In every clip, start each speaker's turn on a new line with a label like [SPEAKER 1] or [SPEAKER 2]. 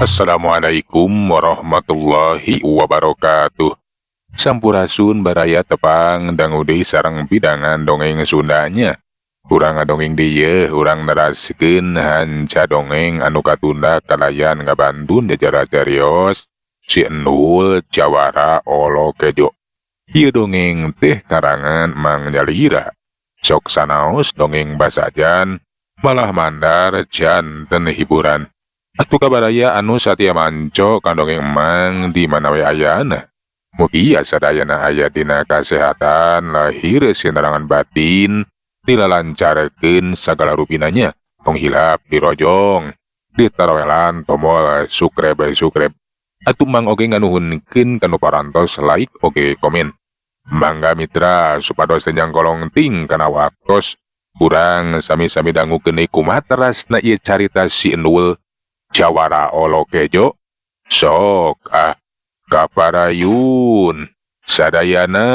[SPEAKER 1] Assalamualaikum warahmatullahi wabarakatuh. Sampurasun baraya, tepang dangu deui sareng pidangan dongeng Sundanya. Urang ngadongeng deui, urang neraskeun hanca dongeng anu katunda kalayan ngabantun jajara carios Si Endul Jawara Olo Kejo. Ieu dongeng teh karangan Mang Nyalira. Sok sanaos dongeng basajan malah mandar janten hiburan. Atuh kabaraya anu satia manco ka dongeng Emang di mana we ayana. Mugia sadayana aya dina kasehatan lahir sinarangan batin, dilalancarkeun sagala rupinanya, tong hilap dirojong, ditarowelan tombol subscribe subscribe. Atuh Mang oge nganuhunkeun kanu parantos like oge komen. Mangga mitra, supados teu nyangkolong ting kana waktos, urang sami-sami dangukeun deui kumaha terasna ieu carita Si Endul Jawara Olo Kejo. Sok ah, kaparayun sadayana.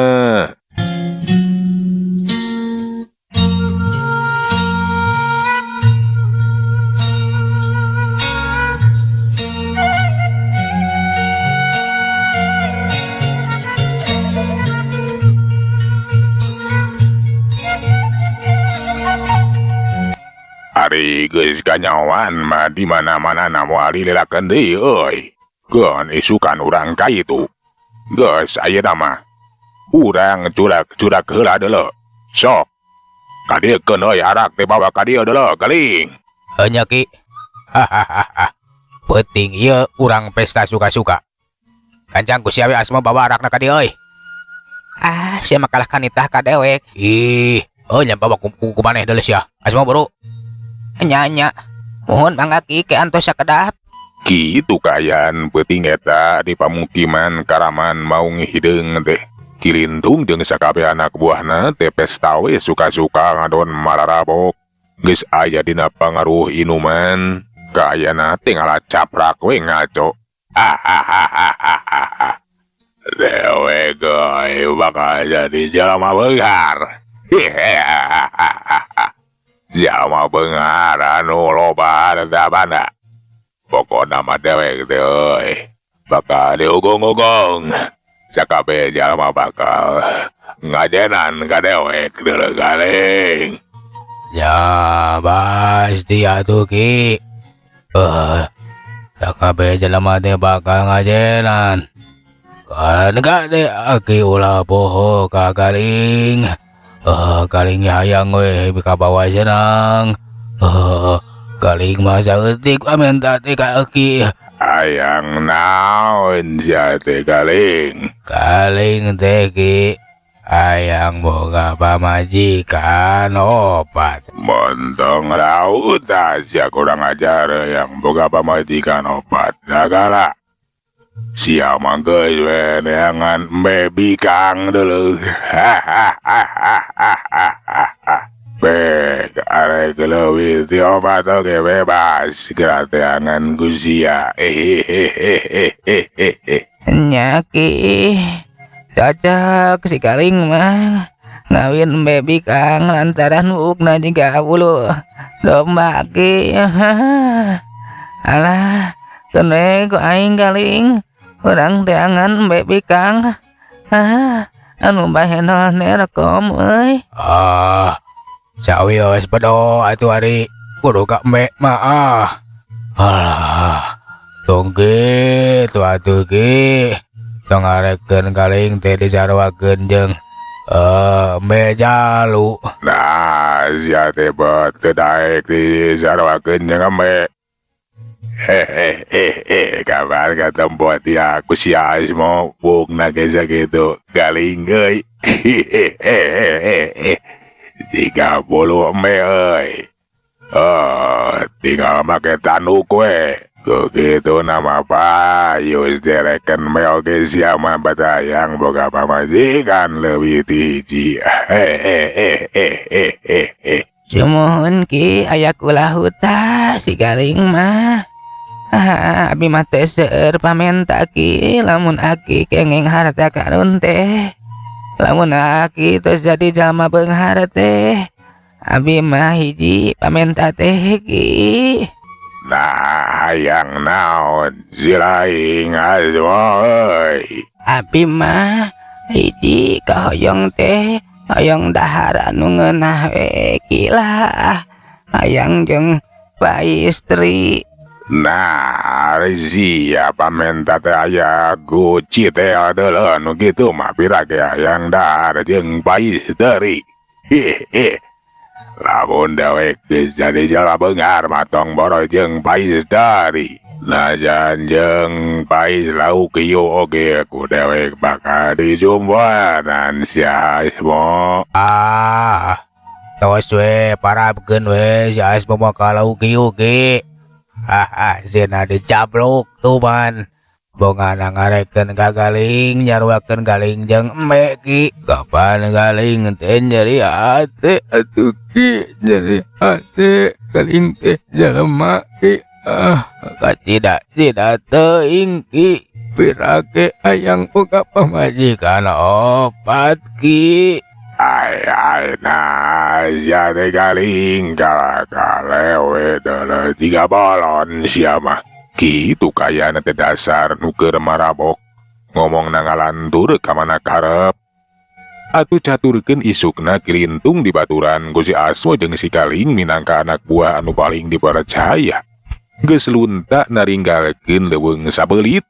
[SPEAKER 1] Ari geus kanyahoan mah di mana-mana na moal dilelakeun deui euy. Keun isukan urang ka itu. Geus ayeuna mah. Urang curak-curak heula deuleu. Sok. Kadiekeun euy, arak teh bawa ka dieu deuleu, Galing.
[SPEAKER 2] Heunya, Ki. Hahaha. Peuting ieu urang pesta suka-suka. Gancang ku sia we, Asmo, bawa arakna ka dieu euy. Ah, sia mah kalah kanitah ka dewek. Ih, oh nya bawa ku maneh deuleu sia. Asmo, buru. Nya nya. Muhun, mangga Ki, ke antos sakedap.
[SPEAKER 1] Kitu kaayaan peuting eta di pamukiman Karaman Maung Hideung teh. Ki Lintung jeung sakabeh anak buahna teh pesta we suka-suka ngadon mararabok. Geus aya dina pangaruh inuman, kaayana teh ngalacaprak we ngaco. Hahaha. Dewek euy bakal jadi jalma beunghar. Jalma beunghar anu loba harta banda. Pokona mah dewek teh euy bakal diugung-ugung. Sakabeh jalma bakal ngajenan ka dewek deuleu, Galing.
[SPEAKER 2] Ya pasti atuh, Ki. Eh, sakabeh jelema teh bakal ngajenan. Kan gade aki ulah poho ka Galing. Eh, Galing hayang we kabawa senang. Eh, Galing mah saeutik pamenta teh ka Aki.
[SPEAKER 1] Hayang naon sia teh, Galing?
[SPEAKER 2] Galing teh, Ki, hayang boga pamajikan opat.
[SPEAKER 1] Montong laut sia, kurang ajar, yang boga pamajikan opat sagala. Sia mah geus we neangan embe bikang deuleu. Bek arek leuwih ti opat oge bebas geura teangan ku sia. Hehehehehehe.
[SPEAKER 2] Nya, Ki. Cocok si Galing mah ngawin embe bikang lantaran buukna jiga bulu domba, Ki. Alah, keun we ku aing, Galing. Urang teangan embe bikang. Ah, anu bahenol rekom euy. Ah, sawios pedo atuh ari kudu ka embe mah ah. Alah, tong kitu atuh, Ki. Tong ngarekkeun Galing teh disaruakeun jeung embe jalu.
[SPEAKER 1] Nah, sia teh bet teu daek disaruakeun jeung embe. Hehehehe, kabar katempo tia ku si Asmo buukna ge sakitu Galing euy. Hehehehe. 30 embe euy. Oh, tinggal make tanduk we. Ku kitu nama payu direken embe oge sia mah hayang boga pamajikan leuwih ti hiji. Hehehehehehe.
[SPEAKER 2] Sumuhun, Ki, aya kula hutah si Galing mah. Ah, abi mah teu seueur pamenta, Ki, lamun aki kenging harta karun teh. Lamun aki tos jadi jalma beunghar teh. Abi mah hiji pamenta teh, Ki.
[SPEAKER 1] Nah hayang naon silaing Asmo euy.
[SPEAKER 2] Abi mah hiji kahoyong teh hayang dahar anu ngeunah we Ki lah. Hayang jeung paistri.
[SPEAKER 1] Nah, ari sia pamenta teh aya guci teh deuleu nu kitu mah pira ge hayang dahar jeung paistri. Hihi. Lamun dewek geus jadi jalma beunghar mah tong boro jeung paistri. Najan jeung pais lauk ieu oge ku dewek bakal dijumbanan sia Asmo.
[SPEAKER 2] Ah, tos we parabkeun we si Asmo mah ka lauk ieu ge. Haha, sieuna dicabluk tuman. Bongana ngarekeun ka galing, nyaruakeun galing jeung embe Ki. Kapan galing teh nyeri hate atuh Ki, nyeri hate galing teh jelema Ki. Ah, kacida cida teuing Ki. Pirake hayang boga pamajikan opat Ki.
[SPEAKER 1] Ai ai nah sia teh galing kalewe deuleu tiga bolon sia mah. Kitu kayana teh dasar nu keur marabok. Ngomongna ngalantur ka mana karep. Atuh caturkeun isukna kilintung di baturan ku si Asmo jeung si Galing minangka anak buah anu paling dipercaya. Geus lunta naringgalkeun leuweung sabelit.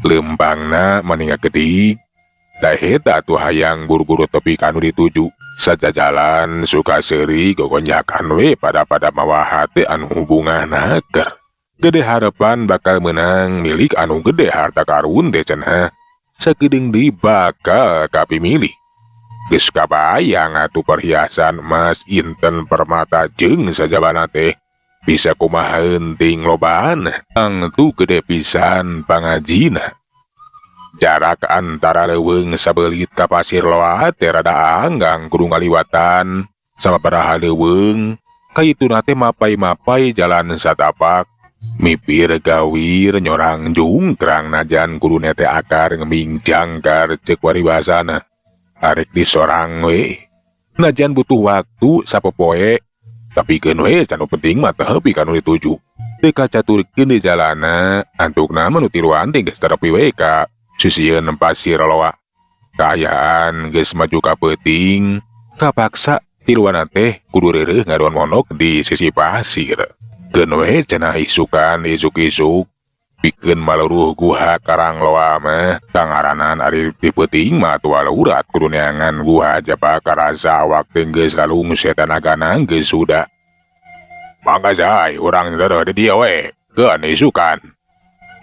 [SPEAKER 1] Lempangna maninga gedig. Da heta atuh hayang buru-buru tepi ka nu dituju. Sajajalan suka seuri gogonyakan we pada-pada mawa hate anu hubunganna keur. Gede harapan bakal menang milik anu gede harta karun teh cenah. Sakedeung deui bakal kapimilih. Geus kabayang atuh perhiasan emas inten permata jeung sajabana teh. Bisa kumaha heuting lobaan, tangtu gede pisan pangajina. Jarak antara leuweung sabelit ka pasir loa teh rada anggang kudu ngaliwatan sababaraha leuweung. Kaituna teh mapai-mapai jalan satapak. Mipir gawir nyorang jungkrang najan kudu nete akar ngeming jangkar ceuk waribasana. Arek disorang we. Najan butuh waktu sapopoe. Tapi keun we can nu penting mah teu tepi ka nu dituju. Teu kacaturkeun di jalana, antukna mah nu tiluan teh geus terepi we ka sisieun pasir loa. Kaayaan geus maju ka peuting, kapaksa tiluan teh kudu reureuh ngadon monok di sisi pasir. Keun we cenah isukan isuk-isuk, pikeun maluruh guha karang loa mah tangaranan ari di peuting mah tua urat kudu neangan guha jaba karasa awak teh geus lalungse tanagana geus sudah. Mangga jai urang deureuh di dieu we, keun isukan.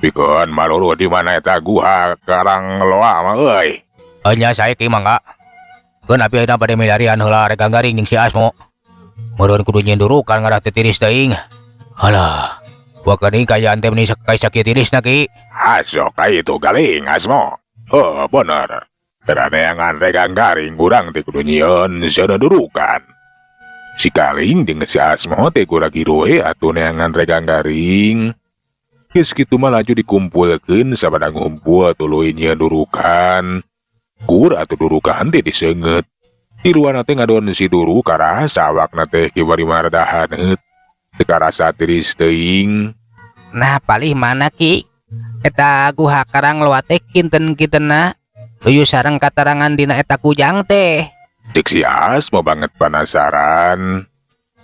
[SPEAKER 1] Pikeun maluruh di mana eta guha karang loa mah euy.
[SPEAKER 2] Nya sae Ki mangga. Keun abi ayeuna bade milarian heula rek garing jeung si Asmo. Meureun kudu nyieun durukan ngarah teu tiris teuing. Alah, bukan kayaan teh meni kaisa kieu tirisna Ki.
[SPEAKER 1] Asok ka itu galing Asmo. Oh, bener. Neangan regang garing urang teh kudu nyieun seuneu durukan. Si Galing jeung si Asmo teh gura-giru we atuh neangan regang garing. Geus kitu mah laju dikumpulkeun sabada ngumpul tuluy nyieun durukan. Kur atuh durukan teh diseungeut. Tiluan teh ngadon si duru karasa awakna teh kiwari mah rada haneut. Teu karasa tiris teuing.
[SPEAKER 2] Nah palih mana Ki? Eta guha karang loa teh kinten-kintenna luyu sareng katarangan dina eta kujang teh.
[SPEAKER 1] Cek si Asmo banget penasaran.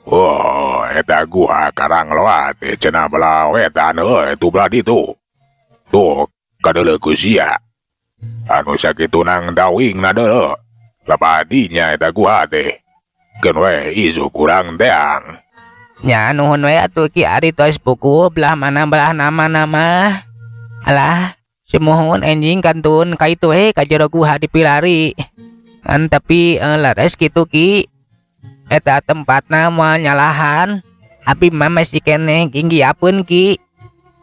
[SPEAKER 1] Oh, eta guha karang loa teh cenah belah wetan euy tu belah ditu. Tuh kadeuleu ku sia. Anu sakitu nang dawing na deuleu. Lapadinya eta guha teh. Keun we isuk urang teang.
[SPEAKER 2] Nya nuhun we atuh Ki ari tos buku belah mana belah nama-nama. Alah, sumuhun enjing kantun ka itu we ka jero guha dipilari. Ngan tapi lares kitu Ki. Eta tempatna moal nyalahan. Abi mah masih keneh ginggiapeun Ki.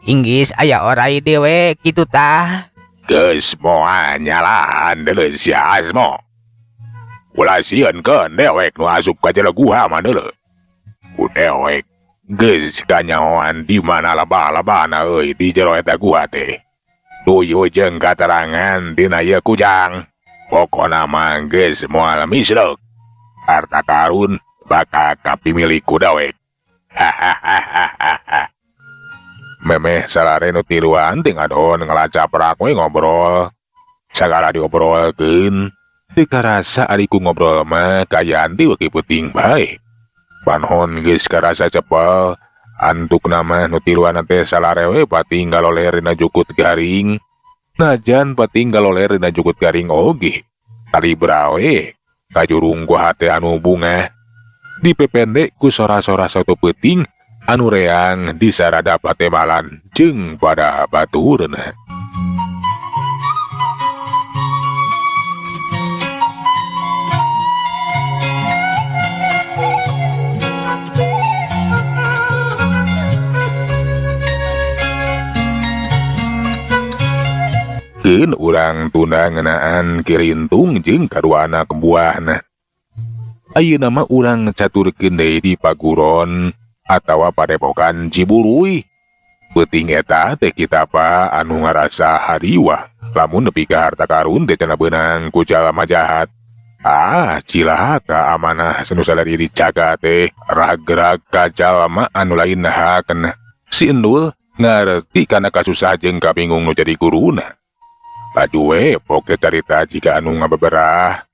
[SPEAKER 2] Inggis aya orai dewe kitu tah.
[SPEAKER 1] Geus moal nyalahan deuleu si Asmo. Ulah sieun keun dewek nu asup ka jero guha mah deuleu. Ku dewek geus kanyahoan di mana lebah-lebahna euy di jero eta guha teh. Tuyu jeung katarangan dina ieu kujang. Pokona mah geus moal misleuk. Harta karun bakal kapimilik ku dewek. Hahaha. Memeh salare nu tiluan teh ngadon ngalacaprak we ngobrol. Sagala diobrolkeun, teu karasa ari ku ngobrol mah kaayaan teh weuki peuting bae. Panon geus karasa cepel, antukna mah nu tiluan teh salare we pating galoler dina jukut garing. Najan pating galoler dina jukut garing oge, talibra we kajurung ku hate anu bungah. Dipepende ku sora-sora satu peuting anu reang disarada patemalan jeung pada baturna. Keun urang tunda ngeunaan Kirintung jeung kadua anak buahna. Ayeuna mah urang caturkeun deui di paguron atawa padepokan Ciburuy. Peuting eta teh kitapa anu ngarasa hariwang lamun nepi ka harta karun teh cenah beunang ku jalma jahat. Ah, cilaka amanah nu sadari dicaga teh rag-rag ka jalma anu lain hakna. Si Endul ngarti kana kasusah jeung kabingung nu jadi guruna. Laju we poke carita jika anu ngabeberah.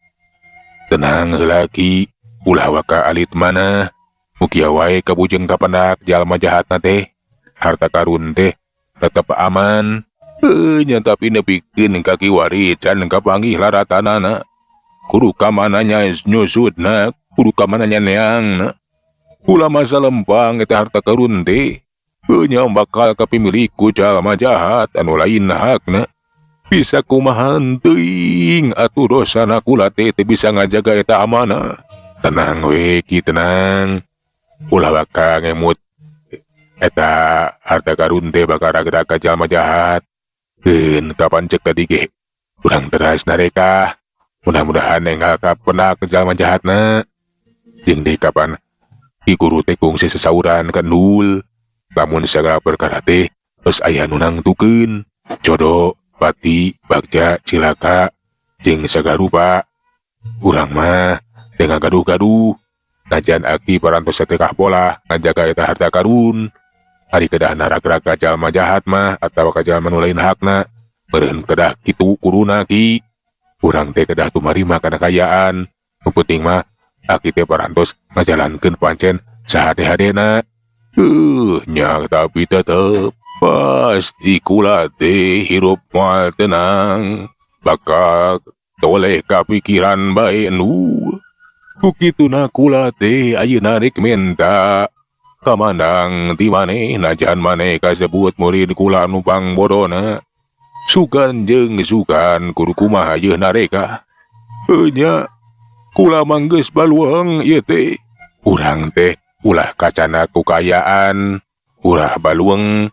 [SPEAKER 1] Tenang heula ki, ulah waka alit mana. Mugia wae kabujeng kapendak jalma jahatna teh. Harta karun teh tetep aman. Heuh nya tapi nepikeun ka kiwari can kapanggih laratanana. Kudu ka mana nya nyusutna, kudu ka mana nya neangna. Ulah masa lempang eta harta karun teh. Heuh nya bakal kapimilik ku jalma jahat anu lain hakna. Bisa kumaha teuing atuh dosana kula teh teu bisa ngajaga eta amanah. Tenang we ki tenang. Ulah bakal ngemut eta harta karun teh bakal ragrag ka jalma jahat. Keun kapan cek tadi ge urang teras nareka. Mudah-mudahan enggal kapenak jalma jahatna. Jeung deui kapan ki guru teh kungsi sesauran ka Endul. Lamun sagala perkara teh geus aya nu nangtukeun. Jodoh, pati, bagja, cilaka, jeung sagarupa. Urang mah teu ngagaduh-gaduh. Najan aki parantos satekah pola ngajaga eta harta karun. Ari kedah naragrag ka jalma jahat mah atawa ka jalma nu lain hakna, meureun kedah kitu kuduna ki. Urang teh kedah tumarima kana kaayaan. Nu penting mah aki teh parantos ngajalankeun pancen sahade-hadena. Nya tapi tetep pasti kula teh hirup moal tenang. Bakal toleh kapikiran bae nu. Ku kituna kula teh ayeuna rek menta kamandang ti maneh najan maneh kasebut murid kula nu pangbodona. Sugan jeung sugan kudu kumaha yeuh nareka. Heuh nya kula mah geus baluang ieu teh. Urang teh ulah kacana ku kaayaan, ulah balueng,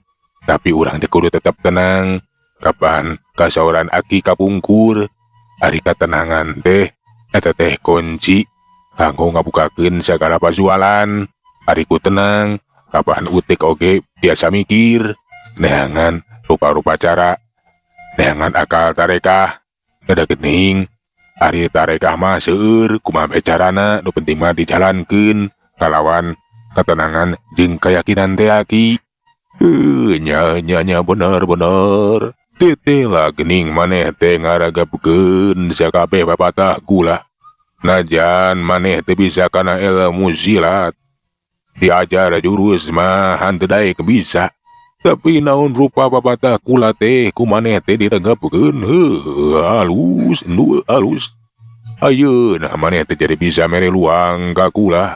[SPEAKER 1] tapi urang teh kudu tetep tenang. Kapan kasauran aki kapungkur, ari katenangan teh eta teh kunci kanggo ngabukakeun sagala pasualan. Ari ku tenang, kapan utik oge biasa mikir, neangan rupa-rupa cara, neangan akal tarekah. Ada gening, ari tarekah mah seueur kumaha bae carana, nu penting mah dijalankeun kalawan ketenangan jeung keyakinan teh aki. Nya nya nya bener bener. Teteh lah gening maneh teh ngaragapkeun sakabeh papatah kula. Najan maneh teh bisa kana ilmu silat. Diajar jurus mah hanteu daek bisa. Tapi naon rupa papatah kula teh ku maneh teh diregapkeun. Heuh, halus, endul halus. Ayeuna maneh teh jadi bisa mere luang ka kula.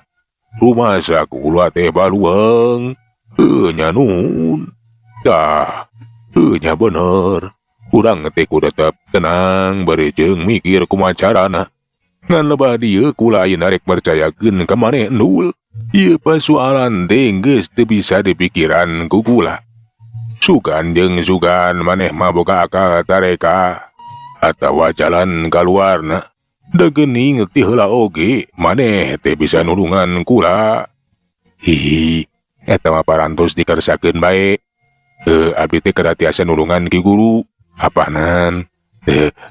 [SPEAKER 1] Rumasa kula teh baluang. Heuh, nya nuhun. Tah, heuh nya bener. Urang teh kudu tetep tenang bari jeung mikir kumaha carana. Ngan lebah dieu kula ayeuna rek percayakeun ka maneh endul. Ieu pasualan teh geus teu bisa dipikiran ku kula. Sugan jeung sugan maneh mah boga akal tareka atawa jalan kaluarna. Da geuning ti heula oge maneh teh bisa nulungan kula. Hihi, eta mah parantos dikersakeun bae. Abdi teh kada tiasa nulungan ki guru. Apanan?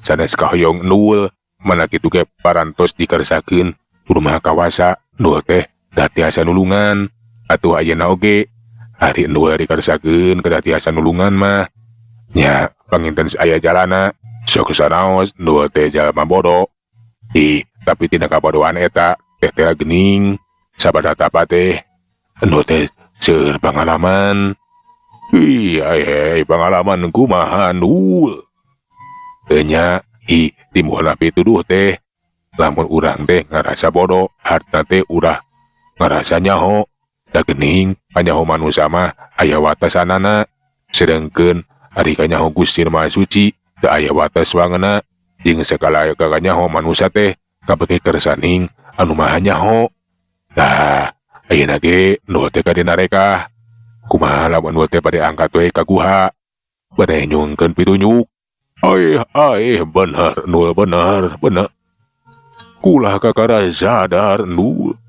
[SPEAKER 1] Sanes kahoyong endul. Mana kitu ge parantos dikersakeun rumah kawasa endul teh da tiasa nulungan. Atuh ayeuna oge Ari endul dikersakeun kedah tiasa nulungan mah. Nya panginten aya jalana sok sanaos endul teh jalma bodoh. Ih, tapi tina kabodohan eta teh teh gening sabada tapa teh endul teh seueur pangalaman. Ih, ai pangalaman kumaha ndul. Enya hi timbulna pituduh teh lamun urang teh ngarasa bodoh hartana teh udah ngarasa nyaho. Da geuning kanyaho manusia mah aya watasanana, sedengkeun ari kanyaho Gusti Maha Suci teu aya wates wangena jeung sagala kakanyaho manusia teh kabeuki kersaning anu maha nyaho. Tah ayeuna ge nu teh ka dina rekah. Kumaha lamun nu teh bade angkat we ka guha bade nyungkeun pitunjuk. Aih aih bener nul bener bener. Kulah kakara sadar nul.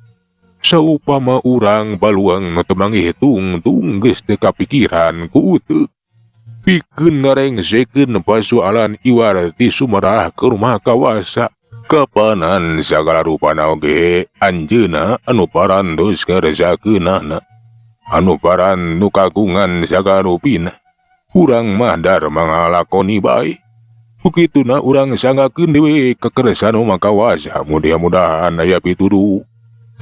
[SPEAKER 1] Saupama urang baluang nu teu manggih tungtung geus teu kapikiran ku uteuk. Pikeun ngarengsekeun pasualan iwar ti sumerah ke rumah kawasa. Kapanan sagala rupana oge anjeunna anu parantos ngarsakeunana. Anu paran nu kagungan sagala rupina. Urang mah darma ngalakoni bae. Kukituna urang sanggakeun deui kakersan nu kawasa. Mudah-mudahan aya pituduh.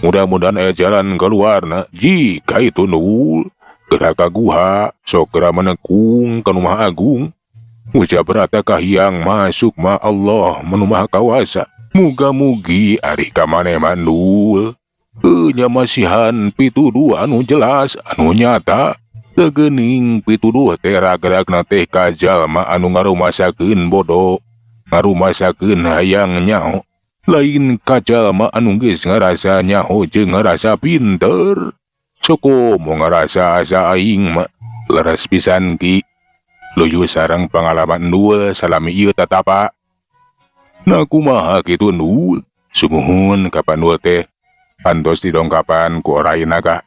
[SPEAKER 1] Mudah-mudahan aya jalan keluarna. Jika itu nul geura ka guha sok geura menekung ka nu Maha Agung. Mujabrata kahiyang masuk ma Allah nu Maha Kawasa. Muga-mugi ari ka maneh mah nul. Nya masihan pituduh anu jelas anu nyata. Teu geuning pituduh teh ragragna teh ka jalma anu ngarumasakeun bodoh, ngarumasakeun hayang nyaho. Lain ka jalma anu geus ngarasa nyaho jeung ngarasa pinter. Sokomo ngarasa asa aing mah leres pisan ki. Luyu sareng pangalaman endul salami ieu tatapa. Nah kumaha kitu endul? Sumuhun kapan endul teh pantos didongkapan ku orai naga.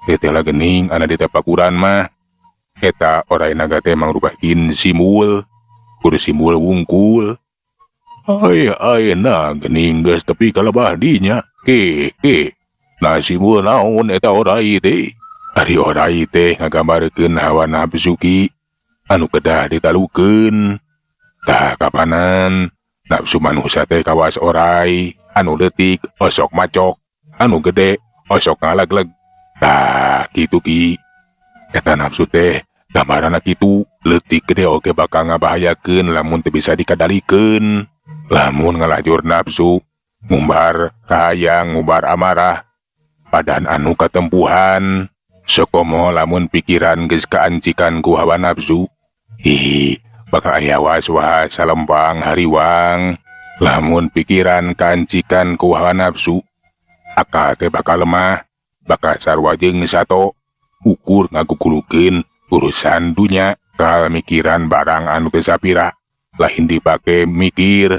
[SPEAKER 1] Teteh lah gening ana di tepakuran mah. Eta orai naga teh mangrupakeun simbol, kudu simbol wungkul. Ai ai na gening geus tepi ka lebah dinya. Ke ke. Nah simbol naon eta orai teh? Ari orai teh ngagambarkeun hawa nafsu ki anu kedah ditalukeun. Tah kapanan nafsu manusia teh kawas orai anu leutik osok macok, anu gede osok ngalagleg. Tah kitu ki. Eta nafsu teh gambaranna kitu, leutik gede oge bakal ngabahayakeun lamun teu bisa dikadalikeun. Lamun ngalajur nafsu ngumbar kahayang, ngumbar amarah padan anu katempuhan. Sokomo lamun pikiran geus kaancikan ku hawa nafsu, ih bakal aya was-was salempang hariwang. Lamun pikiran kaancikan ku hawa nafsu, akal teh bakal lemah, bakal sarua jeung sato. Ukur ngagugulukeun urusan dunya, kal mikiran barang anu teu sapira, lain dipake mikir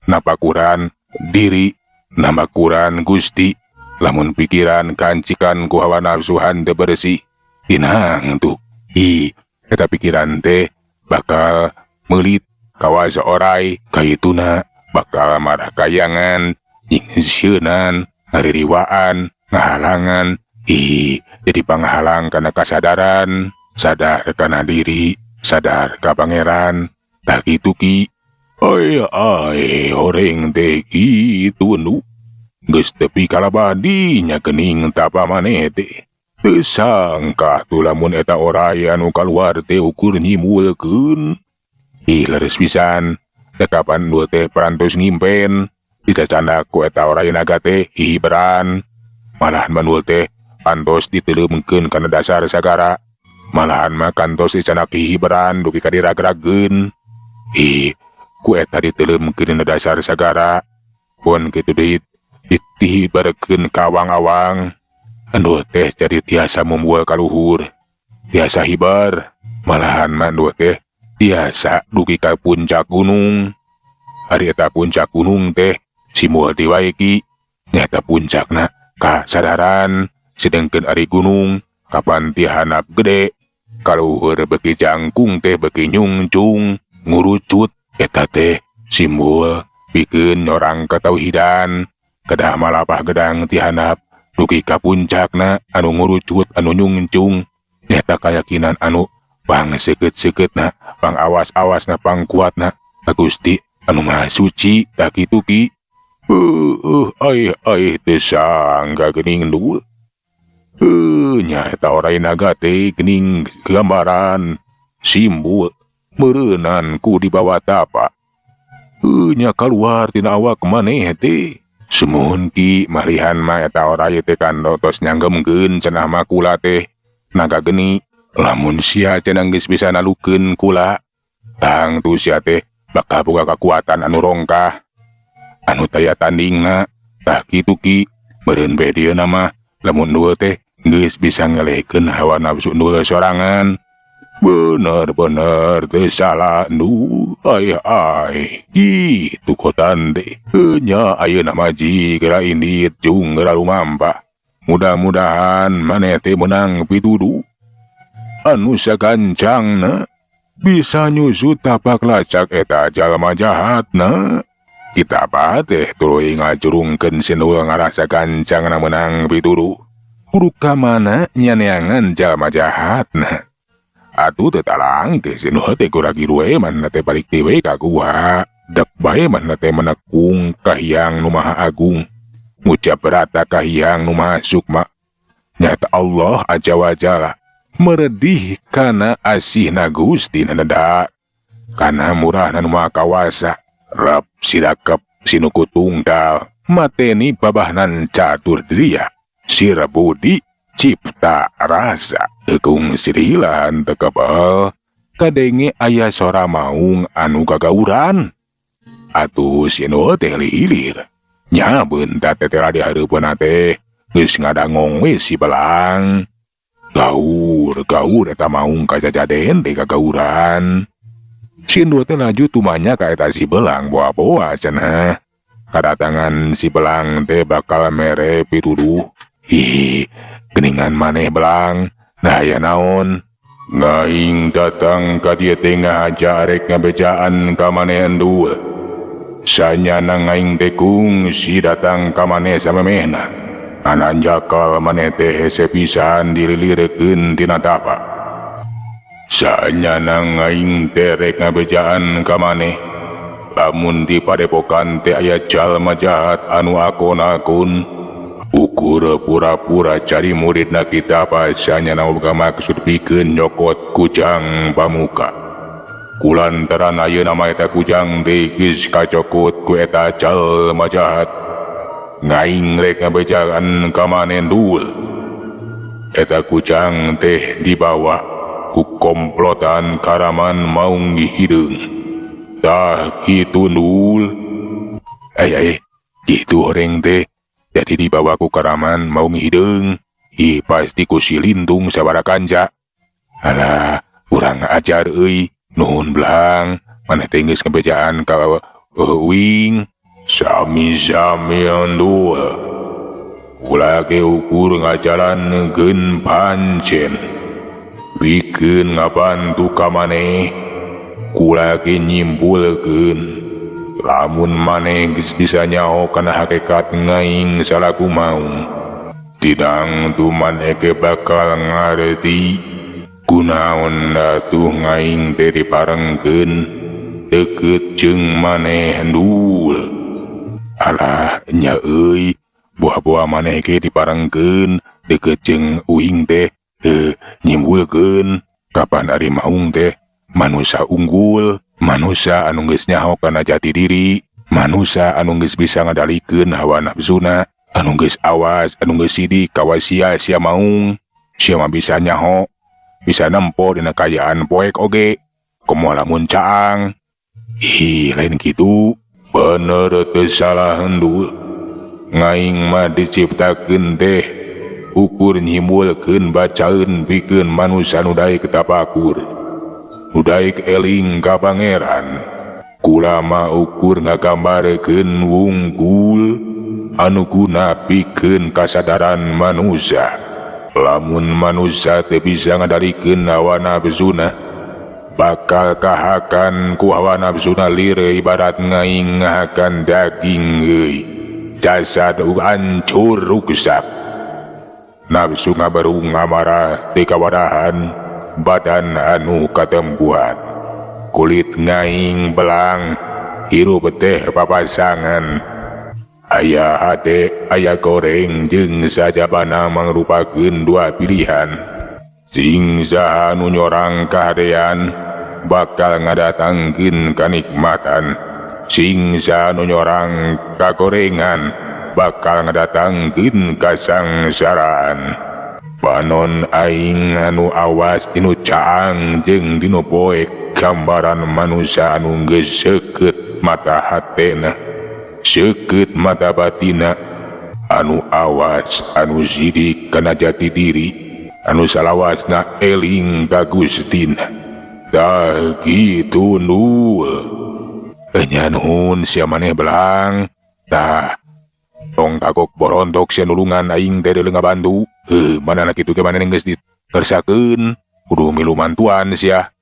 [SPEAKER 1] napakuran diri, namakuran Gusti. Lamun pikiran kancikan ku hawa nafsu henteu bersih, tinang tuh. Ih, eta pikiran teh bakal meulit kawas orai kaituna, bakal marah kayangan, nyingsieunan, ngaririwaan, ngahalangan. Ih, jadi panghalang kana kasadaran, sadar kana diri, sadar ka pangeran. Tah kitu ki. Ai ai horeng teh kitu nu. Geus tepi kalabadi nya geuning tapa maneh teh. Teu sangka tuh lamun eta orai anu kaluar teh ukur nyimbulkeun. Ih, leres pisan. Teh kapan dua teh parantos ngimpen. Dicacanda ku eta orai naga teh hihiberan. Malahan manul teh pantos diteuleumkeun kana dasar sagara. Malahan mah kantos dicanak hihiberan dugi ka diragrageun. Ih, ku eta diteuleumkeun dina dasar sagara. Pun kitu deui ditihibarkeun ka awang-awang. Endul teh jadi tiasa mumbual ka luhur, tiasa hibar. Malahan mah endul teh tiasa dugi ka puncak gunung. Ari eta puncak gunung teh simbol ti wae ki. Nyata puncakna kasadaran, sedengkeun ari gunung kapan ti handap gede. Kaluhur beuki jangkung teh beuki nyungcung ngurucut. Eta teh simbol pikeun nyorang katauhidan. Kedah malapah gedang ti handap dugi ka puncakna anu ngurucut anu nyungcung. Nyata kayakinan anu pang seukeut-seukeutna, pang awas-awasna, pang kuatna ka Gusti anu Maha Suci tah kitu Ki. Ai ai teu sangka geuning Dul. Nya eta oray naga teh geuning gambaran simbol meureunan ku dibawa tapa. Nya kaluar tina awak maneh teh. Sumuhun Ki, malihan mah eta oray teh kan tos nyanggemkeun cenah mah kula teh naga geni. Lamun sia cenah geus bisa nalukeun kula, tangtu sia teh bakal boga kakuatan anu rongkah anu taya tandingna. Tah kitu Ki, meureun be dieu mah lamun dua teh geus bisa ngelehkeun hawa nafsu dua sorangan. Bener-bener teu salah nu ai ai kitu kotan teh. Nya ayeuna mah ji geura indit jung geura lumampa. Mudah-mudahan maneh teh meunang pituduh anu sagancangna bisa nyusut tapak lacak eta jalma jahatna. Kita teh tuluy ngajurungkeun si Endul ngarasa gancangna meunang pituduh. Kudu ka mana nyaneangan jalma jahatna. Atuh teu talangke si Endul teh kurang we manehna teh balik deui we ka gua. Dek bae manehna teh menekung ka Hyang Nu Maha Agung. Ngucap rata ka Hyang Nu Maha Sukma. Nyata Allah aja wajala meredih kana asihna Gusti nada. Kana murahna Nu Maha Kawasa. Rap sirakep sinuku tunggal mateni babahnan catur dria. Sira budi cipta rasa. Tekung sirilan tekebal kadenge aya sora maung anu kagauran. Atuh si Endul teh lilir. Nya beunta tetela di hareupeunna teh geus ngadangong we si belang. Gaur gaur eta maung kajajaden teh kagauran. Si Endul teh laju tumanya ka eta si belang boa-boa cenah. Kadatangan si belang teh bakal mere pituduh. Hi, geningan maneh belang. Nah aya naon? Ngaing datang ka dieu teh ngahaja arek ngabejaan ka maneh Endul. Sanyana ngaing teh kungsi datang ka maneh samemehna. Ananjakal maneh teh hese pisan dililirekeun tina tapa. Sanyana ngaing teh rek ngabejaan ka maneh. Lamun di padepokan teh aya jalma jahat anu akon-akon. Ukur pura-pura cari muridna kita pasanya boga maksud pikeun nyokot kujang pamuka. Kulantaran ayeuna mah eta kujang teh geus kacokot ku eta jalma jahat. Ngaing rek ngabejaan ka maneh Ndul. Eta kujang teh dibawa ku komplotan karaman maung hideung. Tah kitu Ndul. Ai ai, kitu horeng teh. Jadi dibawa ku karaman maung hideung. Ih pasti ku si Lindung sabara kanca. Alah, urang ajar euy. Nuhun belang, maneh teh geus ngabejaan ka uing. Sami-sami Ndul. Kula ge ukur ngajalankeun pancen. Pikeun ngabantu ka maneh. Kula ge nyimpulkeun. Lamun maneh geus bisa nyaho kana hakikat ngaing salaku maung. Tidang tu maneh ge bakal ngarti kunaon atuh ngaing teh diparengkeun deukeut jeung maneh Ndul. Alah nya euy, buah-buah maneh ge diparengkeun deukeut jeung uing teh nyimpulkeun kapan ari maung teh manusa unggul, manusa anu geus nyaho kana jati diri, manusa anu geus bisa ngadalikeun hawa nafsuna, anu geus awas, anu geus sidik kawasia sia maung, sia mah bisa nyaho, bisa nempo dina kaayaan poek oge, komo lamun caang. Ih, lain kitu. Bener teu salah Ndul. Ngaing mah diciptakeun teh ukur nyimpulkeun bacaeun pikeun manusa nu daek tapakur. Nu daek eling ka pangeran. Kula mah ukur ngagambarkeun wungkul anu guna pikeun kasadaran manusia. Lamun manusia teu bisa ngadalikeun hawa nafsuna, bakal kahakan ku hawa nafsuna lir ibarat ngaing ngahakan daging euy. Jasad hancur rusak. Nafsu ngaberung ngamarah teu kawadahan, badan anu katempuhan. Kulit ngaing belang, hirup teh papasangan. Aya hade, aya goreng jeung sajabana mangrupakeun dua pilihan. Sing saha nu nyorang kahadean bakal ngadatangkeun kanikmatan. Sing saha nu nyorang kagorengan bakal ngadatangkeun kasangsaraan. Panon aing anu awas dinu caang jeung dinu poek gambaran manusia anu geus seukeut mata hatena, seukeut mata batina, anu awas anu sidik kana jati diri, anu salawasna eling ka Gustina. Tah kitu Nul. Enya nuhun sia maneh belang. Tah tong kagok borontok sia nulungan aing teh deuleu ngabantu. Heuh, manana kitu ge maneh geus dikersakeun, kudu milu mantuan sia.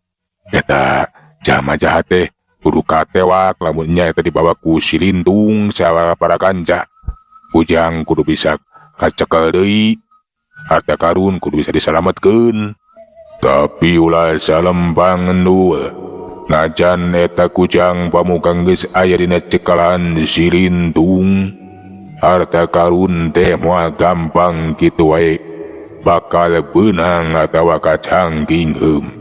[SPEAKER 1] Eta jalma jahat teh kudu katewak lamun nya eta dibawa ku silintung sawa para kanca. Kujang kudu bisa kacekel deui. Harta karun kudu bisa disalametkeun. Tapi ulah salempang endul. Najan eta kujang pamukang geus aya dina cekalan silintung. Harta karun teh moal gampang kitu wae bakal beunang atawa kacangking heum.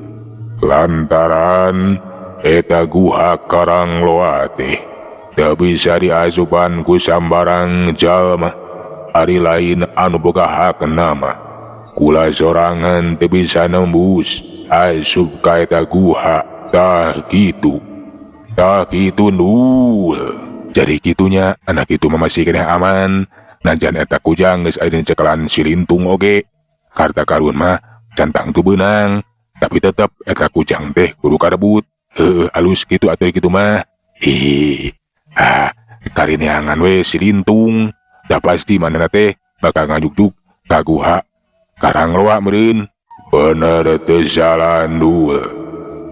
[SPEAKER 1] Lantaran eta guha Karang Loa teh teu bisa diasupan ku sambarang jalma, ari lain anu boga hak nama. Kula sorangan teu bisa nembus asup ka eta guha. Tah kitu. Tah kitu Nul. Jadi kitunya anak itu mah masih keneh aman. Najan eta kujang geus aya dina cekalan silintung oge. Harta karun mah can tangtu beunang, tapi tetep eta kujang teh kudu karebut. Heueuh, alus kitu atuh kitu mah. Ih, ah, karineangan we silintung. Da pasti manehna teh bakal ngajugjug ka guha Karang Loa meureun. Bener teu salah Nul.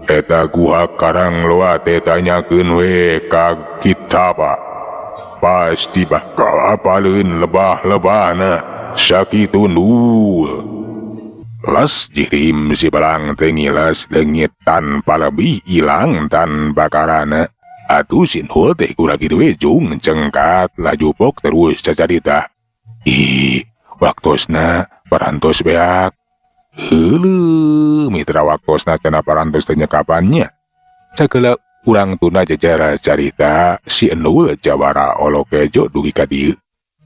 [SPEAKER 1] Eta guha Karang Loa teh tanyakeun we ka Kitaba. Pasti bakal apaleun lebah-lebahna. Sakitu Nul. Les jirim si belang teh ngiles leungit tanpa lebih ilang tanpa karana. Atuh si Nul teh kurang kitu we jung cengkat laju pok terus cacarita. Ih, waktosna parantos beak. Heuleuh, mitra waktosna cenah parantos teh nyekapannya. Sagala urang tuna jajara carita si Endul jawara Olokejo dugi ka dieu.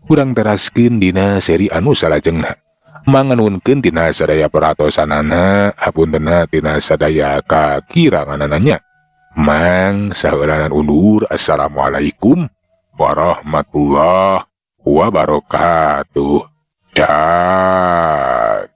[SPEAKER 1] Urang teraskeun dina seri anu salajengna. Manganunkeun tina sadaya peratosanana, hapuntenna tina sadaya kakiranganananya. Mang saheulanan undur. Assalamualaikum warahmatullahi wabarakatuh. Cak.